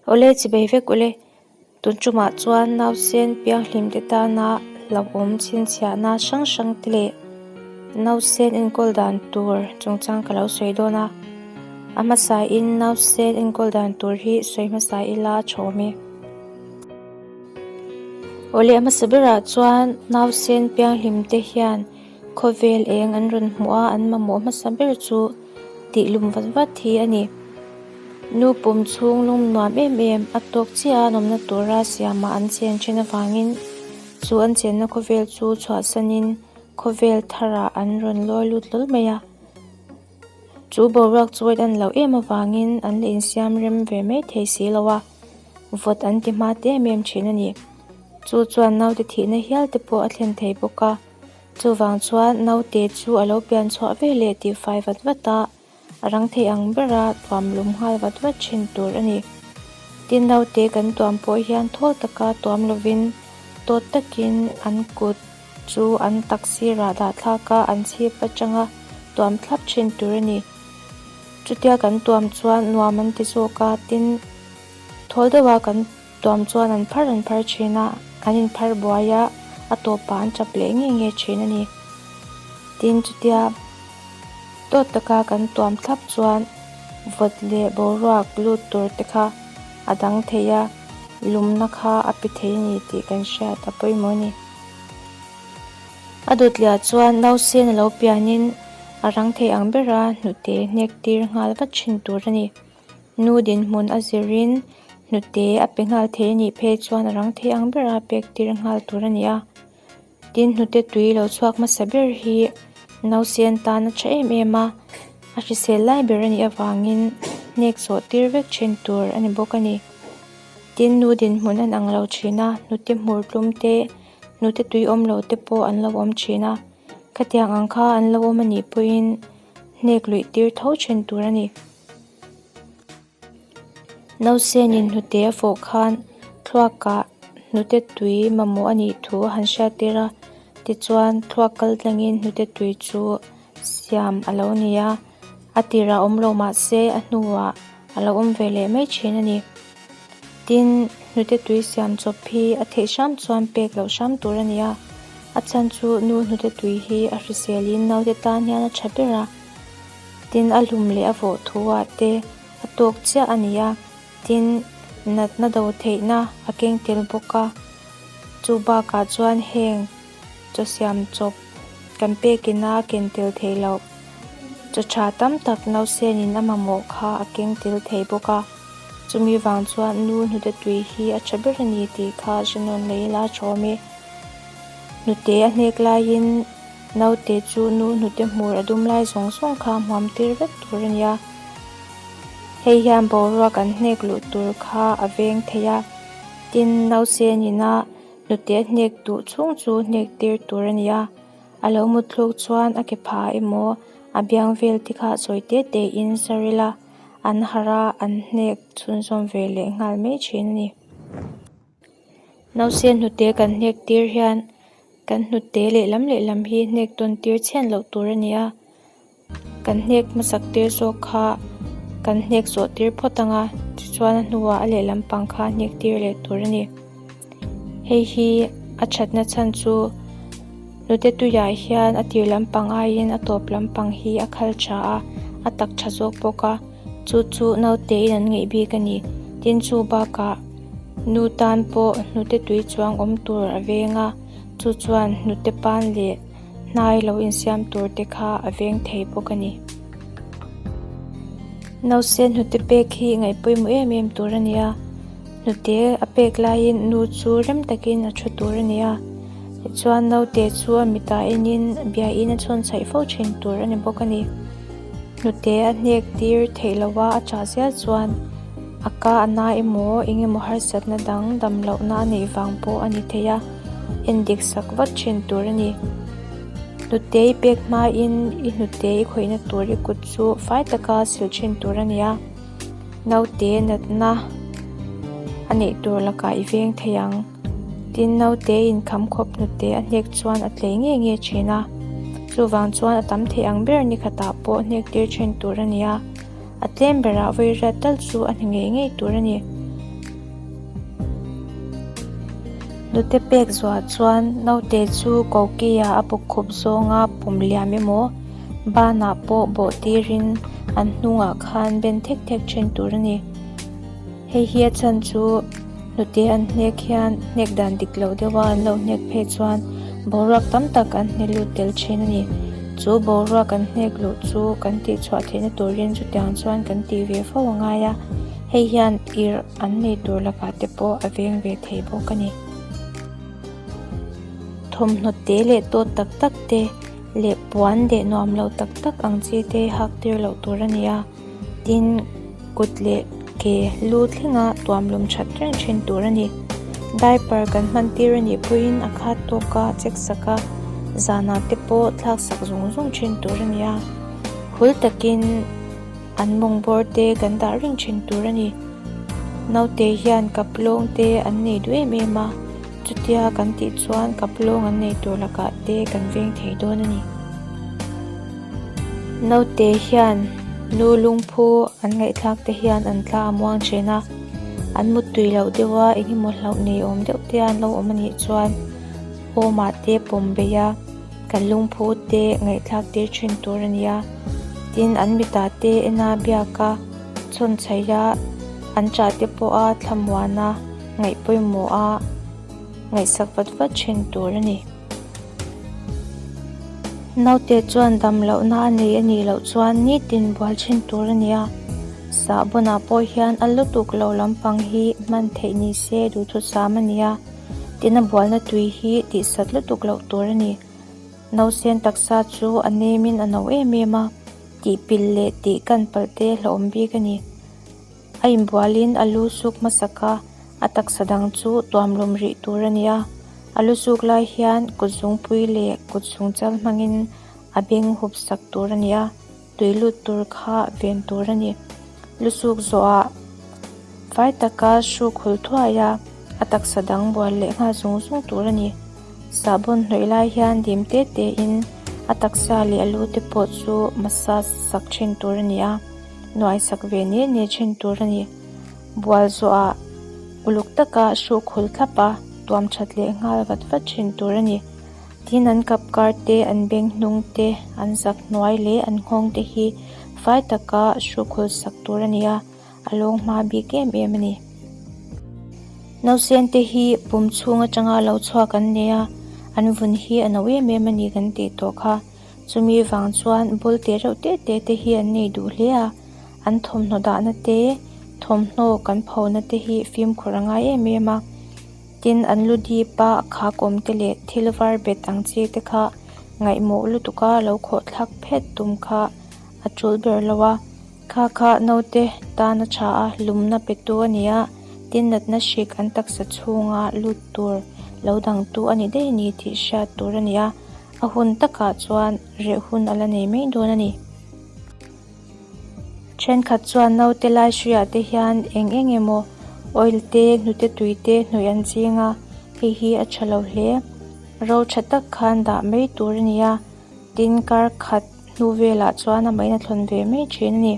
Awle chibei vek ule, tun tumah chuan nausen pianghlim te tana hlauhawm chhinchhiahna hrang hrang te leh nausen enkawl dan tur chungchang ka lo sawi dawn a. A hmasain nausen enkawl dan tur hi sawi hmasa ila a thawm e. Awle a hmasa berah chuan nausen pianghlim te hian Khawvel eng an rawn hmuh a, an mamawh hmasa ber chu tih lum vat vat hi a ni. Nu pum chhung lum nuam em em a tawk chiah a nawmna tura siamah an chen then avangin chu an chenna khawvel chu chhuahsanin khawvel tharah an rawn lawi lut hlawl mai a. Chu boruak chu an loh em avangin an la insiam rem ve mai thei si lo a, vawt an ti hma te em em thin a ni. Chu chuan naute thihna hial te pawh a thlen thei bawk a. Chuvang chuan naute chu a lo pian chhuah ve leh tih fai vat vat a, a rang thei ang bera tuam lum nghal vat vat thin tur a ni. Tin, naute kan tuam pawh hian thawl taka tuam lovin tawt takin an kut chu an tak sirah dah thlak a, an chhip atanga tuam thlap thin tur a ni. Chutia kan tuam chuan nuam an ti zawk a, tin, thawl deuha kan. Tuam chuan an phar an phar thin a, an inphar buai a, a tawpah an chap leh nge nge thin a ni. Tin, chutia tawt taka kan tuam thlap chuan vawt leh boruak lut tur te kha a dang thei a, lumna kha a pe thei a ni tih kan hriat a pawimawh a ni. A dawtliah chuan nausen a lo pianin a rang thei ang bera hnute hnek tir nghal vat thin tur a ni. Nu dinhmun a zirin hnute a pe nghal thei a nih phei chuan a rang thei ang bera pek tir nghal tur a ni a. Tin, hnute tui lo chhuak hmasa ber hi nausen tan a tha em em a, a hrisel lai ber a nih avangin hnek zawh tir vek thin tur a ni bawk a ni. Tin, nu dinhmun an ang lo thin a, hnute hmur tlum te, hnute tui awm lo te pawh an lo awm thin a. Khatiang ang kha an lo awm a nih pawhin hnek luih tir tho thin tur a ni. Nausenin hnute a fawh khan thluakah hnute tui mamawh a nih thu a han hriat tir a, tichuan thluak kal tlangin hnute tui chu siam a lo ni a, a tirah awm lo mah se a hnuah a lo awm ve leh mai thin a ni. Tin, hnute tui siam chawp hi a theih hram chuan pek loh hram tur a ni a, a chhan chu nu hnute tui hi a hriselin naute tan hian a tha ber a. Tin, a hlum leh a vawh thu ah te a tawk chiah a ni a, tin, natna do theihna a keng tel bawk a. Chu bakah chuan heng chaw siam chawp kan pekin a ken tel theih loh. Chaw tha tam tak nausenin a mamawh kha a keng tel thei bawk a. Chumi vang chuan nu hnute tui hi a tha ber a ni tih kha hre nawn leh ila a thawm e. Hnute a hnek laiin. Naute chu nu hnute hmur a dum lai zawng zawng kha hmuam tir vek tur a nia. Hei hian boruak an hnek luh tur kha a veng thei a, tin nausen ina hnute a hnek duh chhung chu hnek tir tur a nia. A lo mut thluk chuan a ke pha emaw a biang vel te kha sawi te te in zar ila an harh a, an hnek chhunzawm ve leh nghal mai thin a ni. Nausen hnute kan hnek tir hian kan hnute lehlam lehlam hi hnek tawn tir chhian loh tur a ni a, kan hnek hmasak tir zawk kha kan hnek zawh tir phawt ang a, tichuan a hnuah a lehlam pang kha hnek tir leh tur a ni. Hei hi a thatna chhan chu hnute tuiah hian a tir lampang aiin a tawp lampang hi a khal tha a, a tak tha zawk bawk a, chu chu naute in an ngeih bik a ni. Tin chu bakah. Nu tan pawh hnute tui chuang awm tur a veng a, chu chuan hnute pan leh hnai lo insiam tur te kha a veng thei bawk a ni. Nausen hnute pek hi ngaih pawimawh em em tur a ni a, hnute a pek laiin nu chu rem takin a thu tur a ni a, tichuan naute chu a mitah enin biain a chhawn chhaih fo thin tur a ni bawk a ni. Hnute a hnek tir theih loha a chah zial chuan a ka a na emaw eng emaw harsatna dang dam lohna a neih vang pawh a ni thei a, endik sak vat thin tur a ni. Hnute i pek hmain i hnute i khawihna tur i kut chu fai taka sil thin tur a ni a, naute natna a neih tur lakah i veng thei ang. Tin, naute inkham khawp hnute a hnek chuan a tlei ngei ngei thin a, chuvang chuan a tam thei ang ber ni khatah pawh hnek tir thin tur a ni a, a tlem berah vawi riat tal chu a hni ngei ngei tur a ni. Hnute pek zuah chuan naute chu koki-ah a bawkkhup zawnga pawm liam emaw banah pawh bawh tirin an hnungah khan ben thek thek thin tur a ni. Hei hi a chhan chu hnute an hnek hian hnek dan dik loh deuha an lo hnek phei chuan boruak tam tak an hne lut tel thin a ni. Chu boruak an hnek luh chu kan tihchhuah theihna turin chutiang chuan kan tih ve fo a ngai a, hei hian irh an nei tur lakah te pawh a veng ve thei bawk a ni. Thawmhnaw te leh tawt tak tak te leh puan deh nuam lo tak tak ang chi te hak tir loh tur a ni a. Tin, kut leh ke lu thlenga tuamlum that reng thin tur a ni. Diaper kan hman tir a nih pawhin a khat tawk a check sak a, zanah te pawh thlak sak zung zung thin tur a ni a. Hul takin an mawng bawr te kan dah reng thin tur a ni. Naute hian kap lawng te an nei duh em em a, chutia kan tih chuan kap lawng an nei tur lakah te kan veng thei dawn a ni. Naute hian nu lungphu an ngaihthlak te hian an thla a muang thin a, an muttui loh deuh a eng emaw hlauh nei awm deuh te an lo awm a nih chuan awmah te pawm bei a, kan lungphu te ngaihthlak tir thin tur a ni a, tin an mitah te en a biak a, chhawn chhaih a, an chah te pawh a thlamuan a, ngaih pawimawh a, ngaihsak vat vat thin tur a ni. Naute chuan dam lohna a nei a nih loh chuan nitin bual thin tur a ni a, sahbawnah pawh hian a lutuk lo lampang hi hman theih ni se duhthusam a ni a, tin a bualna tui hi tihsat lutuk loh tur a ni. Nausen taksa chu a nemin a no em em a, tihpilh leh tih kan palh te hlauhawm bik a ni. A inbualin a lu suk hmasak a, a taksa dang chu tuamlawm rih tur a ni a. A lu suk lai hian kut zungpui leh kut zungchal hmangin a beng hup sak tur a ni a, tui lut tur kha ven tur a ni. Lu suk zawhah fai taka hruk hul thuai a, a taksa dang bual leh nghal zung zung tur a ni. Sahbawn hnawih lai hian dim te te in a taksa leh a lu te pawh chu massage sak thin tur a ni a. Nuai sak ve ne ne thin tur a ni. Bual zawhah uluk taka hruk hul thlap a, tuam that leh nghal vat vat thin tur a ni. Tin an kap kar te, an beng hnung te, an zak hnuai leh an nghawng te hi fai taka hruk hul sak tur a ni a, a lawng hma bik em em a ni. Nausen te hi pum chhung atanga lo chhuak an nei a, an vun hi a no em em a ni kan tih tawh kha. Chumi vang chuan ball te reuh te te te hi an nei duh hle a, an thawmhnaw dahna te, thawmhnaw kan phona te hi fimkhur a ngai em em a. Tin, an lu dip a khak awm te leh thil var bet ang chi te kha ngaihmawh lutuk a lo khawh thlak phet tum kha a tul ber lo a. Kha kha naute tan a tha a, lumna pe tu a ni a, tin natna hrik an taksa chhunga lut tur lo dangtu a ni daih a ni tih hriat tur a ni a. A hun takah chuan reh hun a la nei mai dawn a ni. Thenkhat chuan naute lai hruiah te hian eng eng emaw oil te, hnute tui te hnawih an ching a, hei hi a tha lo hle. Ro tha tak khan dah mai tur a ni a, tin kar khat hnu velah chuan a main a thlawn ve mai thin a ni.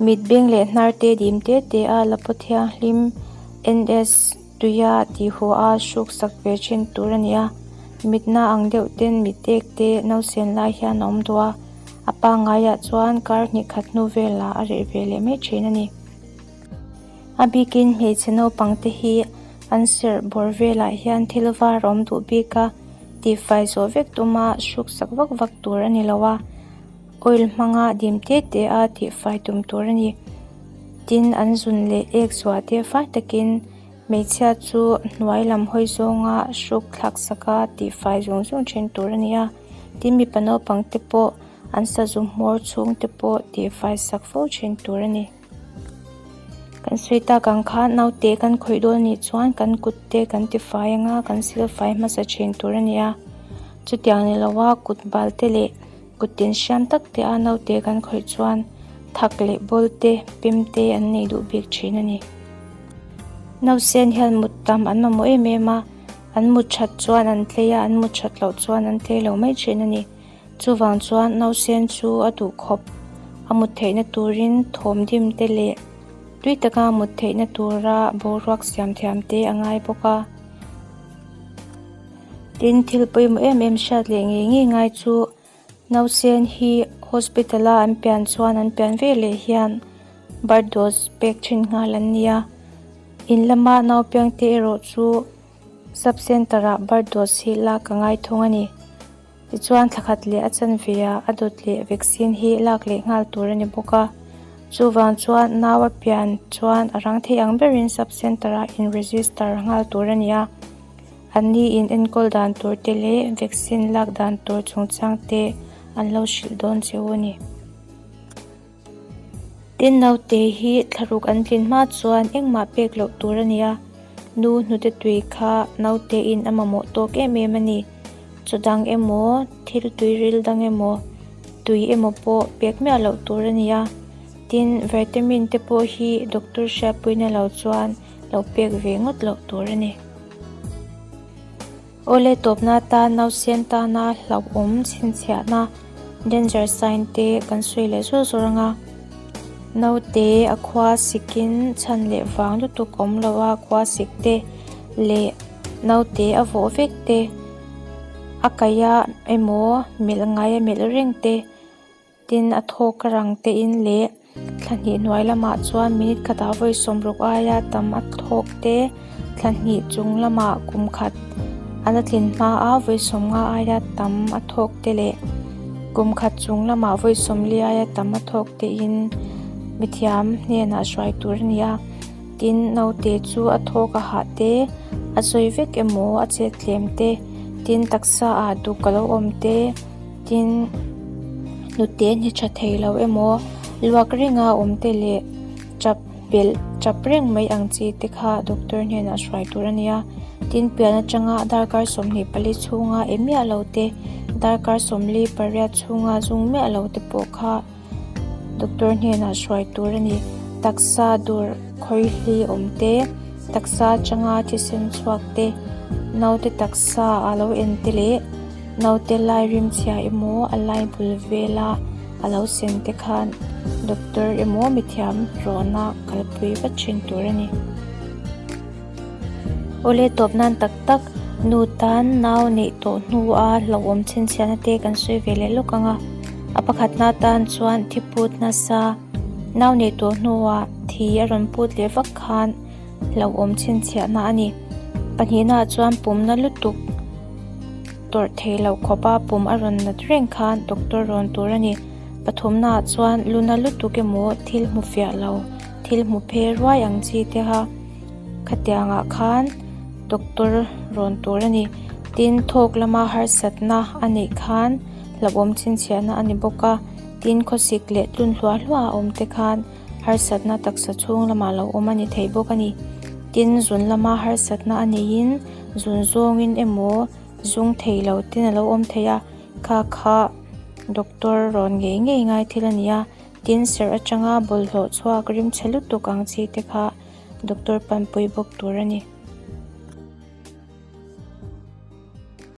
Mit beng leh hnar te dim te te a la paw thianghlim NS. Tuia tih haw a hruk sak ve thin tur a ni a, mitna ang deuh ten mit ek te nausen lai hian a awm duh a, a pangaiah chuan kar hnih khat hnu velah a reh ve leh mai thin a ni. A bikin hmeichhe naupang te hi an serh bawr velah hian thil var a awm duh bik a, tihfai zawh vek tuma hruk sak vak vak tur a ni lo a, oil hmanga dim te te a tihfai tum tur a ni. Tin, an zun leh ek zuah te fai takin hmeichhia chu hnuai lam hawi zawnga hruk thlak saka tihfai zung zung thin tur a ni a. Tin, mipa naupang te pawh an sazu hmawr chhung te pawh tihfai sak fo thin tur a ni. Kan sawi tak ang kha naute kan khawih dawn anih chuan kan kut te kan tifai anga kan silfai hmasa thin tur a ni a. Chutiang ni loa kut bal te leh Kut tin hriam tak te a naute kan khawih chuan thak leh bawl te, pem te an nei duh bik thin a ni. Nausen hian mut tam an mamawh em em a, an mut that chuan an tlei a, an mut that loh chuan an tlei lo mai thin a ni. Chuvang chuan nausen chu a duh khawp a mut theihna turin thawm dim te leh tui taka mut theihna tura boruak siam thiam te a ngai bawk a. Tin, thil pawimawh em em hriat leh ngei ngei ngai chu nausen hi hospital a an pian chuan an pian ve leh hian birth dose pek thin nghal an ni a. In lama naupiang te erawh chu sub center ah birth dose hi lak a ngai thung a ni. Tichuan thla khat leh a chanve ah a dawt leh vaccine hi lak leh nghal tur a ni bawk a. Chuvang chuan nau a pian chuan a rang thei ang berin sub center ah in register nghal tur a ni a. Anni in enkawl dan tur te leh vaccine lak dan tur chungchang te an lo hrilh dawn che u a ni. Tin naute hi thlaruk an tlin hma chuan engmah pek loh tur a ni a, nu hnute tui kha naute in a mamawh tawk em em a ni. Chaw dang emaw, thil tui ril dang emaw, tui emaw pawh pek miah loh tur a ni a. Tin, vitamin te pawh hi doctor hriatpuina lo chuan lo pek ve ngawt loh tur a ni. Awle tawpna atan nausen tana hlauhawm chhinchhiahna danger sign te kan sawi leh zawr zawr ang a. Naute a khua sikin chhan leh vang lutuk awm lo a khua sik te leh naute a vawh vek te a kaih a emaw melh ngai a melh reng te. Tin, a thawk a rang te in leh thla hnih hnuai lamah chuan minute khatah vawi sawmruk aia tam a thawk te, thla hnih chung lamah kum khat a la tlin hma a vawi sawmnga aia tam a thawk te leh kum khat chung lamah vawi sawmli aia tam a thawk te in mithiam hnenah hruai tur a ni a. Tin, naute chu a thawk a hah te, a sawi vek emaw a chet tlem te, tin taksa ah duk a lo awm te, Tin, hnute ni tha thei lo emaw luak renga awm te leh tap belh tap reng mai ang chi te kha doctor hnenah hruai tur a nia. Tin, pian atanga darkar 24 chhunga e miah lo te, darkar 48 chhunga zung miah lo te pawh kha doctor hnenah hruai tur a ni. Taksa dur khawihli awm te, taksa atanga thisen chhuak te, naute taksa a lo en te leh naute lai rim chhia emaw a lai bul vela a lo sen te khan doctor emaw mithiam rawhna kalpui vat thin tur a ni. Awle tawp nan tak tak nu tan nau neih tawh hnua hlauhawm chhinchhiahna te kan sawi ve leh lawk ang a, a pakhatna tan chuan thi put nasa nau neih tawh hnuah thi a rawn put leh vak khan hlauhawm chhinchhiahna a ni. Pahnihnaah chuan pumna lutuk tawrh theih loh khawpa pum a rawn nat reng khan doctor rawn tur a ni. Pathumnaah chuan luna lutuk emaw thil hmu fiah lo thil hmu phe ruai ang chi te kha khatiangah khan doctor rawn tur a ni. Tin, thawk lama harsatna a neih khan hlauhawm chhinchhiahna a ni bawk a. Tin, khawsik leh tlun hluah hluah a awm te khan harsatna taksa chhung lamah lo awm a ni thei bawk a ni. Tin, zun lama harsatna a neihin zun zawngin emaw zung thei lo ten a lo awm thei a, kha kha doctor rawn ngei ngei ngai thil a ni a. Tin, serh atanga bawlhhlawh chhuak rimchhe lutuk ang chi te kha doctor panpui bawk tur a ni.